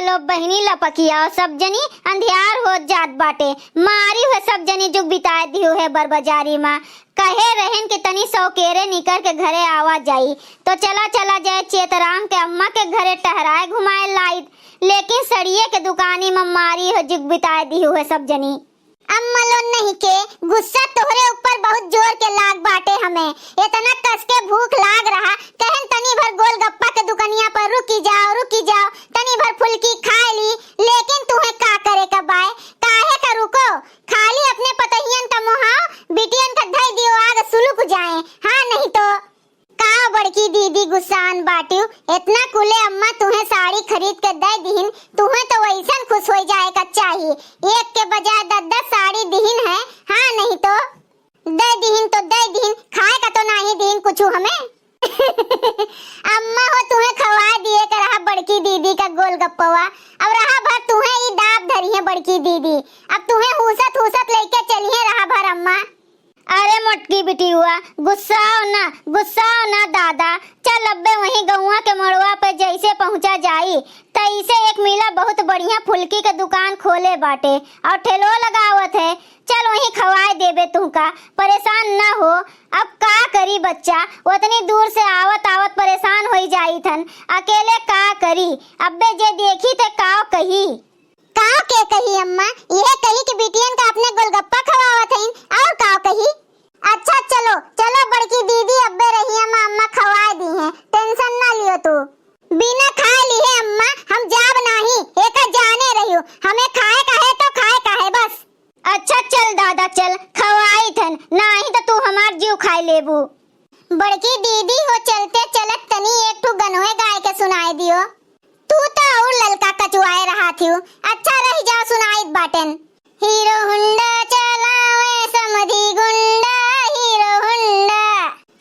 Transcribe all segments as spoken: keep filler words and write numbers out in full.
तो बहिनी लपकियाओ सब जनी, अंधियार होत जात बाटे। मारी हुए सब जनी जुग बिताए दिहु है बर बजारी मा। कहे रहन कि तनी सौकेरे निकर के घरे आवा जाई, तो चला चला जाए चेतराम के अम्मा के घरे टहराए घुमाए लाइत। लेकिन सड़िए के दुकानी मा मारी हो जुग बिताए दिहु है सब जनी। अम्मा लोन नहीं के गुस्सा तोहरे ऊपर बहुत जोर के लाग बाटे हमें। इतना कस के भूख लाग रहा, कहन तनी भर गोलगप्पा के दुकनिया पर रुकी जाओ, रुकी जाओ, तनी भर फुल्की खाए ली, लेकिन तुहे का करे का बाय, काहे का रुको, खाली अपने पतहियन का मोहाओ, बिटियन का धई दियो आग सुलुक जाए, हाँ नहीं तो। का बड़की दीदी गुस्सान बाटिउ? इतना कुले अम्मा तुहे साड़ी खरीद के दे दिहिन, तुहे तो वैसन खुश होई जाए का चाही। एक के बजाय दस दस साड़ी दिहिन है, हाँ नहीं तो। दे दिहिन तो दे दिहिन, खाए का तो नाही दिहिन कुछ हमें। अम्मा हो तुहे खवा दिए का रहा बड़की दीदी का गोलगप्पवा, अब रहा भर तुहे ई दाब धरी है बड़की दीदी, अब तुहे हूसत हूसत लेके चलिए रहा भर अम्मा। अरे मोटकी बिटियुआ, गुस्साओ ना, गुस्साओ ना दादा। चल अब्बे वहीं गौवा के मोड़वा पे जैसे पहुँचा जाई, तैसे एक मिला बहुत बढ़िया फुल्की के दुकान खोले बाटे और ठेलो लगावत है। चल वहीं खवाए देबे तुहका, परेशान ना हो। अब का करी बच्चा, उतनी दूर से आवत आवत परेशान होई जाई थन, अकेले का करी। अब्बे जे देखी ते काव कही। काव के कही अम्मा? यह कही कि बिटियन का अपने गोलगप्पा खवावत हईन, और काव कही? अच्छा चलो, चलो बड़की दीदी, अब्बे रही अम्मा, अम्मा खवाए दी हैं, tension ना लियो तू। बिना खाए लिहे अम्मा हम जाब नाही, एका जाने रहियो, हमें खाए का है तो खाए का है बस। अच्छा चल दादा चल, खवाई थन, नाही तो तू हमार जीव खाए लेबू। बड़की दीदी हो, चलते चलत तनी एक ठो गनवे गाय के सुनाए दियो। तू तो और ललका कचुआए रहा थियो। अच्छा रह जाओ, सुनाइत बाटेन। हीरो होंडा चलावे समधी गुंडा, हीरो होंडा।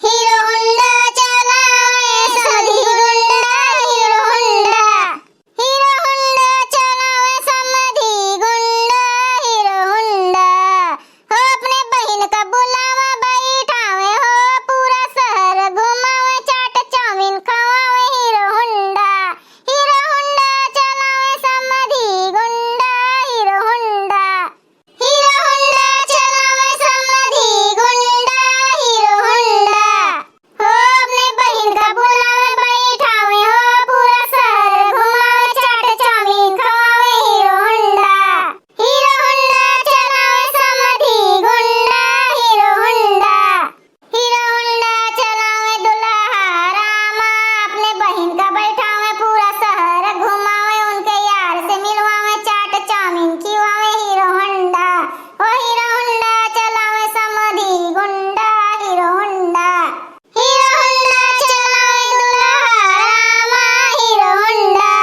हीरो होंडा चलावे समधी गुंडा, हीरो होंडा। हीरो होंडा चलावे समधी गुंडा, हीरो होंडा। हो अपने बहिन का बुलावा बैठावे हो, पूरा शहर घुमावे, चाट चाउमीन खवावे हीरो होंडा। हीरो होंडा चलावे समधी गुंडा, हीरो होंडा। हीरो होंडा चलावे समधी गुंडा, हीरो होंडा। हो अपने बहिन का बुलावे बैठावे हो, पूरा शहर घुमावे, चाट चाउमीन खवावे हीरो होंडा। हीरो होंडा चलावे समधी गुंडा, हीरो होंडा। हीरो होंडा चलावे दुल्हा रामा, अपने बहिन का बैठावे, पूरा शहर घुमावे, उनके यार से मिलवावे, चाट चाउमीन खिवावे हीरो होंडा। ओ हीरो होंडा चलावे समधी गुंडा, हीरो होंडा। हीरो होंडा चलावे दुल्हा रामा, हीरो होंडा।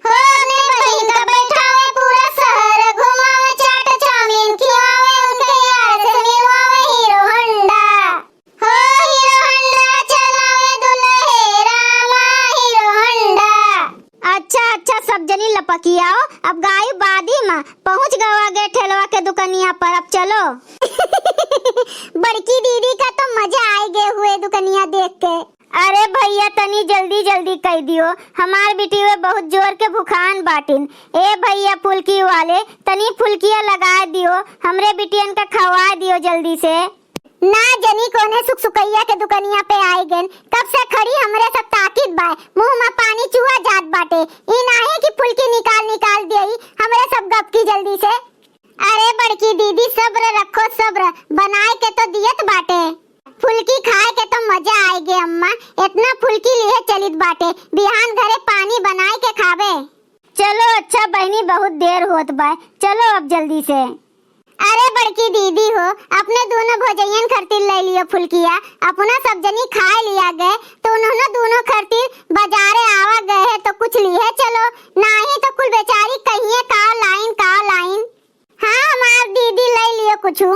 हो अपने बहिन का बैठावे, पूरा शहर घुमावे, चाट चाउमीन खियावे, उनके यार से मिलवावे हीरो होंडा। हो हीरो होंडा चलावे दुल्हे रामा, हीरो होंडा। अच्छा अच्छा सब जनी लपकियाओ, अब गायु बादी मा पहुँच गवा गे ठेलवा के दुकनिया पर, अब चलो। बड़की दीदी का तो मजा आइ गे हुए दुकनिया देख के। अरे भइया, तनी जल्दी जल्दी कइ दियो, हमार बिटिवे बहुत जोर के भुखान बाटिन। ए भइया फुल्की वाले, तनी फुल्किया लगाए दियो, हमरे बिटियन का खवाए दियो जल्दी से। ना जनी कौने सुकसुकैया के दुकनिया पे आइ गेन, कब से खड़ी हमरे सब ताकित बाय, मुँह मा पानी चुआ जात बाटे। ई नाहीं कि फुल्की निकाल निकाल देई, हमरे सब गप की जल्दी से। अरे बड़की दीदी, सब्र रखो सब्र, बनाए के तो दियत बाटे। फुल्की खाए के तो मजा आइ गे अम्मा, इतना फुल्की लिहे चलित बाटे, बिहान घरे पानी बनाए के खाबे। चलो अच्छा बहिनी, बहुत देर होत बाय, चलो अब जल्दी से। अरे बड़की दीदी हो, अपने दूनो भौजइयन खरतिर लइ लियो फुल्किया, अपना सब जनी खाए लिया गए, तो उन्होंने दूनो खरतिर बजारे आवा गए है तो कुछ लिहे चलो, नाहीं तो कुल बेचारी कहिए का लाइन का लाइन। हाँ, हमार दीदी, लइ लियो कुछु।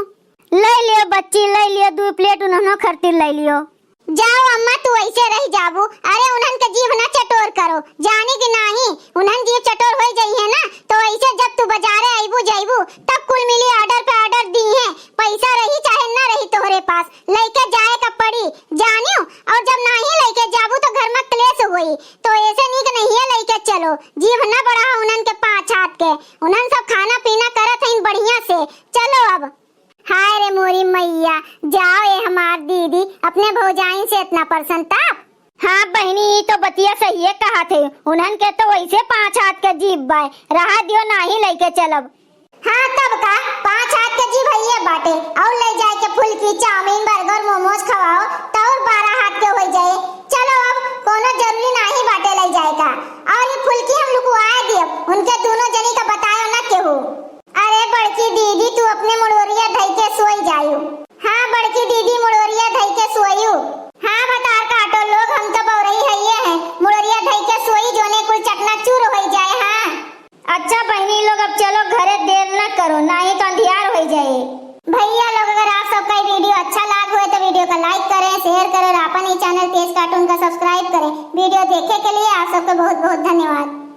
लइ लियो बच्ची, लइ लियो, दुइ plate उन्हनो खरतिर लइ लियो। जाओ अम्मा, तू ऐसे रहि जाबू। अरे, उन्हन के जीभ ना चटोर करो, जानी कि नाहीं, उन्हन जीभ चटोर होइ जइहें ना, तो ऐसे जब तू बजारे अइबू जइबू, तब कुल मिली order पे order दीहें, पैसा रही चाहे ना रही तोहरे पास, लइके जाए का पड़ी, जानियो। और जब नाहीं लइके जाबू, तो घर मा क्लेश होई, तो ऐसे नीक नहिए लइके चलो, जीभ ना बढ़ा। उन्हन के पाँच हाथ के, उन्हन सब खाना पीना करत हइन बढ़िया से। चलो अब। हाय रे मोरी मैया, जाओ ए हमार दीदी, अपने भौजाइन से इतना परसंताप। हाँ बहिनी, ई तो बतिया सहिए कहत है, उन्हन के तो वैसे पाँच हाथ के जीभ बाय, रहा दियो, नाही लइके चलब। हाँ तब का, पाँच हाथ के जीभ हइये बाटे, और ले जाए के फुल्की, चाउमीन, बर्गर, मोमोज खवाओ, तो और बारह हाथ के होई जाए। चलो अब, कोनो जरूरी नाही बाटे ले जाए का, और ई फुल्की हम लुकवाए दियब, उनके दोनों जनी का बतायो ना केहू। अरे बड़की दीदी, तू अपने मुड़ोरिया धई के सोई जायू। हाँ बड़की दीदी, मुड़ोरिया धई के सोयू। हाँ भतार काटो लोग, हम तो बौरई हइये हैं, मुड़ोरिया धई के सोई, जोने कुल चकनाचूर होई जाए। हाँ। अच्छा बहिनी लोग, अब चलो घरे, देर न करो, नाही तो अंधियार होई जाए। भैया लोग, अगर आप सबका ये वीडियो अच्छा लाग होए तो वीडियो का like करें, share करें और अपन ही चैनल तेज कार्टून का subscribe करें। वीडियो देखे के लिए आप सबको बहुत बहुत धन्यवाद।